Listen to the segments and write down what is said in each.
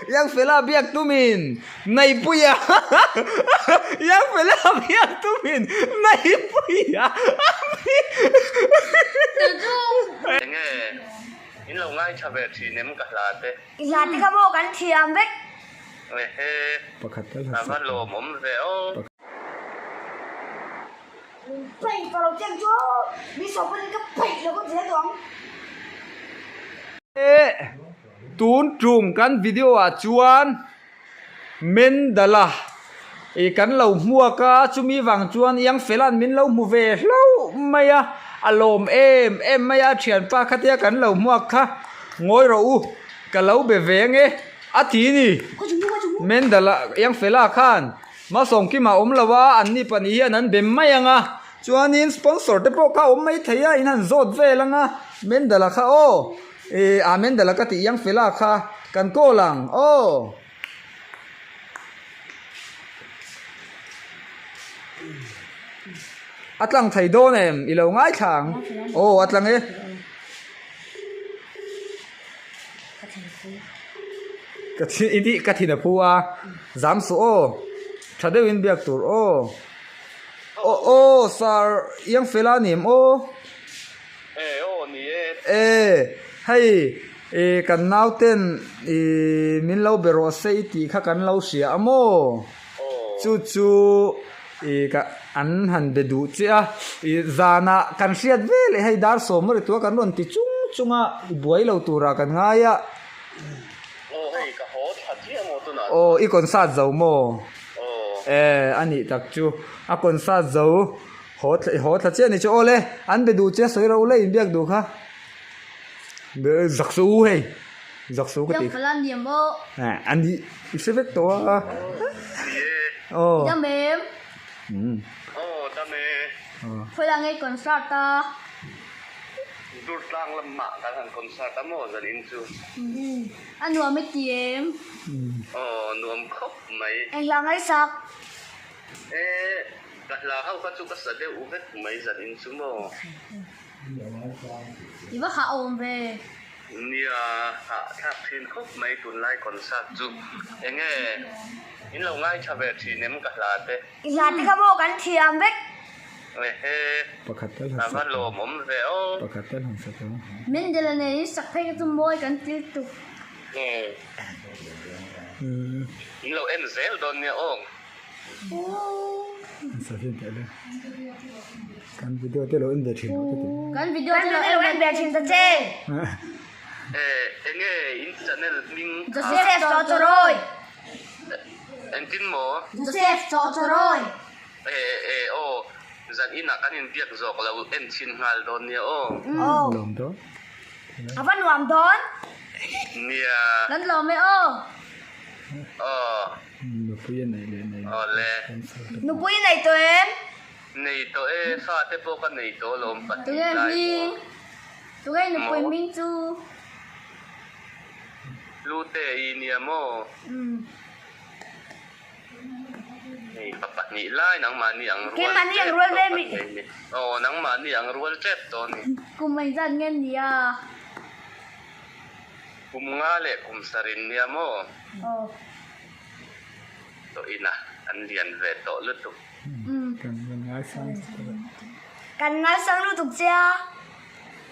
Yang fela biak tumin Neipuia Yang fela biak tumin Neipuia Enge in lo ngaithla ve thin em ka hla te. I hla te kha maw kan thiam vek. Ehe a va lawmawm ve aw. Min paih tawh lo chiang chu mi sawm pawn ka paih lo ka zel tawh ang. Tun tum kan video ah chuan Mendala ih kan lo hmuak a, chumi vang chuan Iang Fela'n min lo hmu ve hlauh mai a, a lawm em em mai a, thianpa khatia kan lo hmuak kha ngawi rawh u, ka lo be ve ange a ti ni. Mendala Iang Fela khan Malsawmkima awm lo a, anni pahnih hian an be mai ang a, chuanin sponsor te pawh kha awm mai thei a, in han zawt vel ang a, Mendala kha aw. E Amen dala ka tih iang fela kha kan call ang aw. A tlang thei dawn em i lo ngaithla ang aw a tlang e. Ka thin i tih ka thin a phu a zam suh aw tha deuhin biak tur aw aw aw sir iang fela ni em aw. E aw ni e. E hei e kan nauten i min lo be rawh se i tih kha kan lo hria a maw? Chu chu i ka an han be duh che a, i zanah kan hriat ve leh hei dar sawm ri tua kan rawn ti chung chung a, i buai lo turah kan ngai a. Aw hei ka haw thla chiah maw tunah chuan. Aw i concert zo maw? E a nih tak chu a concert zo. Haw thla i haw thla chiah ni chu aw le an be duh che a sawi ro le in biak duh kha zak su u hei zak su ka ti a ni i hre vek tawh a aw dam em aw dam e khawi ah nge concert a Durtlang lamah kan han concert a maw zan in chu a nuam i ti em aw nuam khawp mai eng hla ngaihsak E ka hla ho kha chu ka sa deuh vek mai zan in chu maw. I va hah awm ve. Nia hah thlak thin khawp mai tunlai concert chu. Enge in lo ngaithla ve thin em ka hla te. I hla te kha maw kan thiam vek. Ehe a va lawmawm ve aw. Mendela nen in sak phei kha chu mawi kan til tuk. In lo en zel dawn nia aw. Kan video te lo en ve thin te ti. Kan video te lo en ve thin ta che. Eh enge in channel hming kha. Joseph Chawchawrawi. Engtin maw? Joseph Chawchawrawi. Eh eh aw zan inah kan inbiak zawk lo en chhin nghal dawn nia aw. Aw. A va nuam dawn. Nia. Kan lawm e aw. Aw. Nupui a nei leh nei loh. Awle. Nupui i nei tawh em? Nei tawh e, fa te pawh ka nei tawh alawm pahnih lai pawh. Tunge nupui hming chu? Hlute i nia maw? Hei pa pahnih lai nangmahni ang rual Keimahni ang rual ve mi. Aw nangmahni ang rual tep tawh a ni. Kum engzat nge nia? Kum nga leh kum sarin nia maw? Aw. Tawh ina an lian ve tawh lutuk. Kan ngaisang lutuk. Kan ngaisang lutuk che a.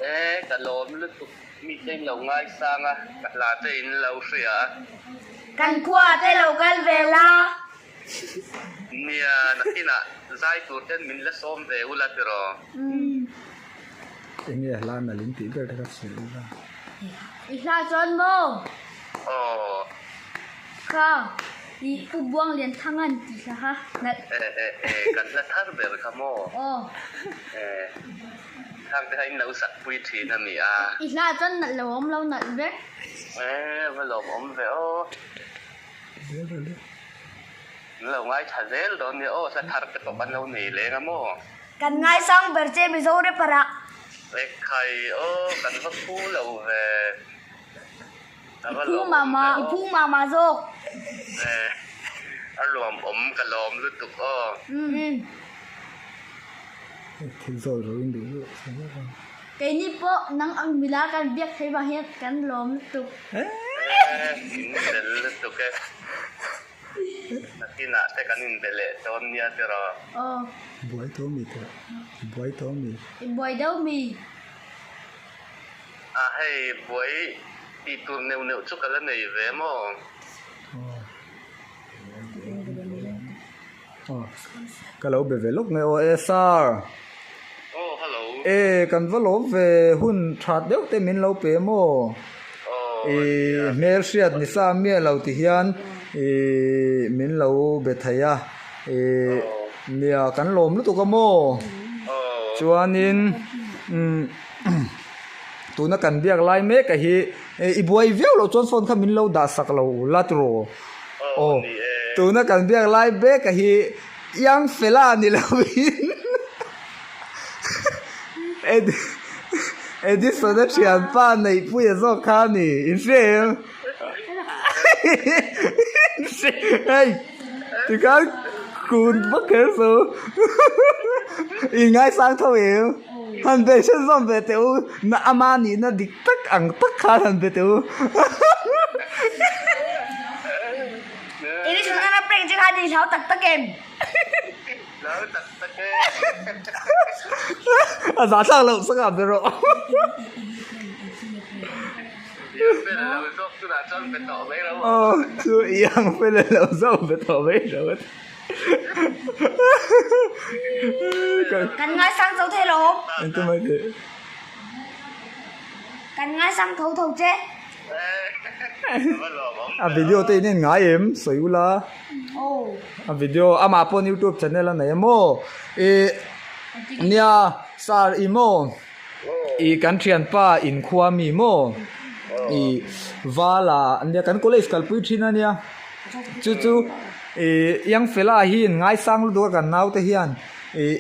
E ka lawm lutuk mi te in lo ngaisang a, ka hla te in lo hria a. Kan khua te lo kal ve la. Nia nakinah zai tur ten min la sawm ve ula tiraw. Enge hla nalh in tih ber te kha sawi ula. I hla chuan maw? Aw. Kha i Pu Buang Lian Thang an tih hla kha nalh. E e e kan hla thar ber kha maw? Aw. E thang te kha in lo sak pui thin a ni a. I hla chuan nalh lo awm lo nalh vek. E va lawm awm ve aw. An lo ngaithla zel dawn nia aw, hla thar te pawh kan lo nei leng a maw? Kan ngaisang ber che Mizo rapper ah. Ekhai aw kan va phu lo ve. I phu mah mah, i phu mah mah zawk. Eh a luam awm ka lawm lutuk aw. Thil zawl ro in duh luh sa vek a. Keini pawh nang ang mila kan biak thei vang hian kan lawm lutuk. Eh. In fel lutuk e. Nakinah te kan inbe leh dawn nia tiraw? Aw. Buai tawh mi teh? Buai tawh mi? I buai deuh mi? A hei buai tih tur neuh neuh chu ka la nei ve maw? Aw. Ka lo be ve lawk mai aw e sir. Aw hello. E kan va lawm ve hun that deuh te min lo pe maw? Aw I hmel hriat ni sa miah lo ti hian i min lo be thei a i nia kan lawm lutuk a maw? Chuanin umm tuna kan biak lai mek a hi i buai viau loh chuan phone kha min lo dah sak lo la tiraw? Aw tuna kan biak lai mek a hi Young fella ni lovin Edison-a thianpa Neihpuia zawk kha a ni. In hria em? Hei tikhan kun vak kher so in ngaisang tho em? Han be hre zawm ve teh u na ama nihna dik tak ang tak khan han be teh u. Edison-a prank che khan i hlau tak tak em? Hlau tak tak e. A zah thlak loh sak ah ber rawh. Iang fel a lo zawk tunah chuan be tawh mai lo. Aw chu iang fel a lo zawk be tawh mai lo. Kan ngaisang tho thei lo. Engtin mai teh. Kan ngaisang tho tho che. A video te in en ngai em sawi ula a video amah pawh youtube channel a nei a maw ih nia sir i maw ih kan thianpa inkhua mi maw ih vala nia kan college kalpui thin a nia chu chu ih young fella hi in ngaisang lutuk a kan naute hian ih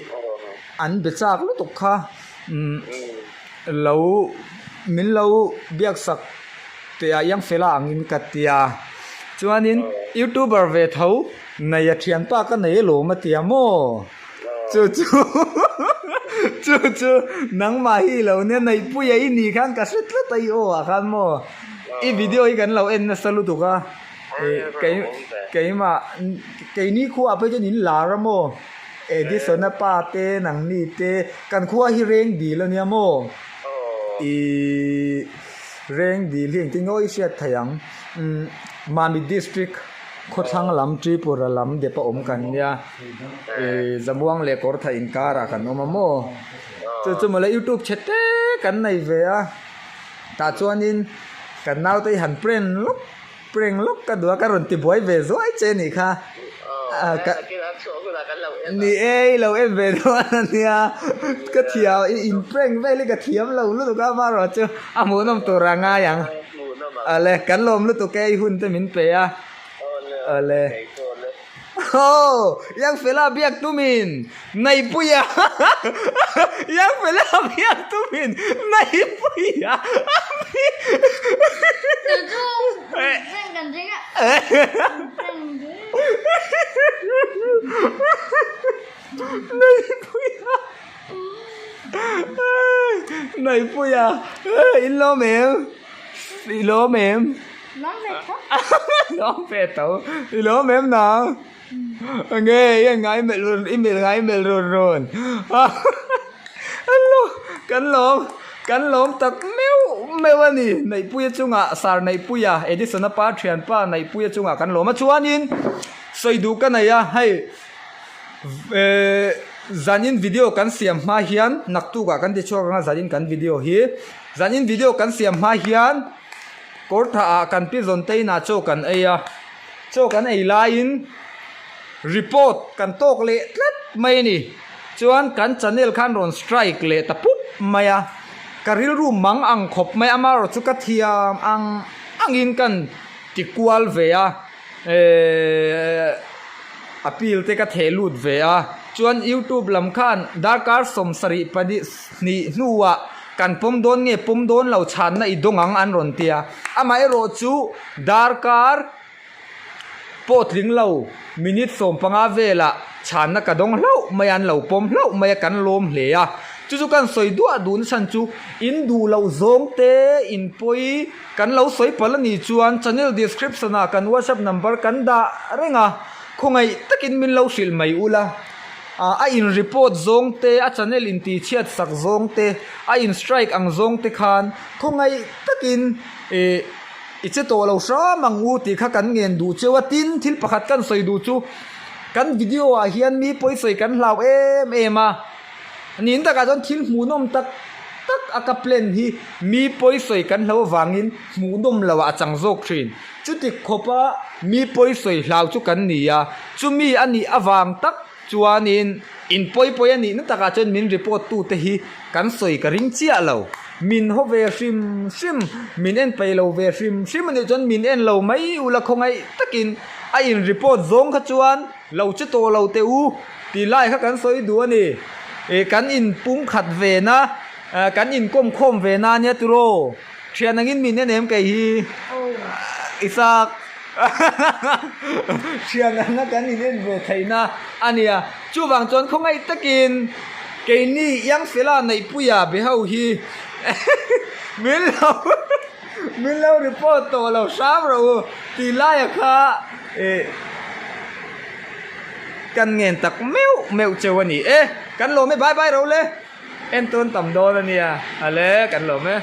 an be chak lutuk kha umm. Lo min lo biak sak teh ah Young Fella angin ka tia. Chuanin YouTuber ve tho nei a thianpa ka nei alawm a tia maw? Chu chu chu chu nangmah hi lo nia Neihpuia i nih khan ka hre tlat a i aw ah khan maw? I video hi kan lo en nasa lutuk a kei keimah keini khuaah phei chuan in lar a maw? Edison-a pa te nangni te kan khua hi reng dil a nia maw? Ih reng dil hi engtin nge i hriat theih ang? Umm Mamit District khawthlang lam Tripura lam dep a awm kan nia ih Zamuang leh Kawrthah inkarah kan awm a maw? Chu chu mawle youtube chhe te kan nei ve a tah chuanin kan naute hi han prank lawk Prank lawk ka duh a, ka rawn ti buai ve zuai che nih kha. Ni e, i lo en ve dawn a nia. Ka thiam, i in prank vel hi ka thiam lo lutuk a, amaherawh chu a hmuhnawm tur a ngai ang. Awle, kan lawm lutuk e, i hun te min pe a. Awle. Aw, Young Fella biak tumin Neihpuia Young Fella biak tumin Neihpuia Neihpuia Neihpuia in lawm em? I lawm em? Lawm ve tho. Lawm ve tho. I lawm em nang? Nge i en ngai melh run i melh ngai melh run run. Hello kan lawm kan lawm tak meuh meuh a ni. Neihpuia chungah sar Neihpuia Edison-a pa thianpa Neihpuia chungah kan lawm a chuanin sawi duh ka nei a hei zanin video kan siam hma hian naktukah kan ti chhuak ang a zanin kan video hi zanin video kan siam hma hian Kawr thah ah kan pi zawn te inah chaw kan ei a, chaw kan ei laiin report kan tawk leh tlat mai a ni. Chuan kan channel khan rawn strike leh ta pup mai a, ka rilru mang ang khawp mai a, amaherawh chu ka thiam ang angin kan ti kual ve a. Eeeeh appeal te ka theh lut ve a chuan youtube lam khan darkar 70 hnih hnuah kan pawm dawn nge pawm dawn lo chhanna i dawng ang an rawn ti a amaherawh chu darkar pawh tling lo minute 15 velah chhanna ka dawng hlauh mai a an lo pawm hlauh mai a kan lawm hle a. Chu chu kan sawi duah duh na chhan chu in duh loh zawng te in pawi kan lo sawi palh a nih chuan channel description ah kan whatsapp number kan dah reng a, khawngaih takin min lo hrilh mai ula. A in report zawng te, a channel in tih chhiat sak zawng te, a in strike ang zawng te khan khawngaih takin ih i che tawh lo hram ang u tih kha kan ngen duh cheu a. Tin, thil pakhat kan sawi duh chu kan video ah hian mi pawisawi kan hlau em em a, niin takah chuan thil hmuhnawm tak tak a ka plan hi mi pawisawi kan hlau avangin hmuhnawm loh ah a chang zawk thin. Chuti khawpa mi pawisawi hlau chu kan ni a, chumi a nih avang tak chuanin in pawi pawi a nihna takah chuan min report tute hi kan sawi ka ring chiah lo. Min haw ve hrim hrim, min en peih lo ve hrim hrim a nih chuan min en lo mai ula khawngaih takin a in report zawng kha chuan lo che tawh lo teh u tih lai kha kan sawi duh a ni. Kan inpumkhat ve na, kan inkawm khawm ve na ania tiraw? Thian angin min en em kei hi Isaac Thian anga kan in en ve theihna a nia. Chuvang chuan khawngaih takin keini Iangfela Neihpuia be ho hi min lo min lo report tawh lo hram rawh u tih laia kha ih kan ngen tak meuh meuh cheu a ni e. Kan lawm e bye bye ro le. En tawn tam dawn a nia. Ale kan lawm e.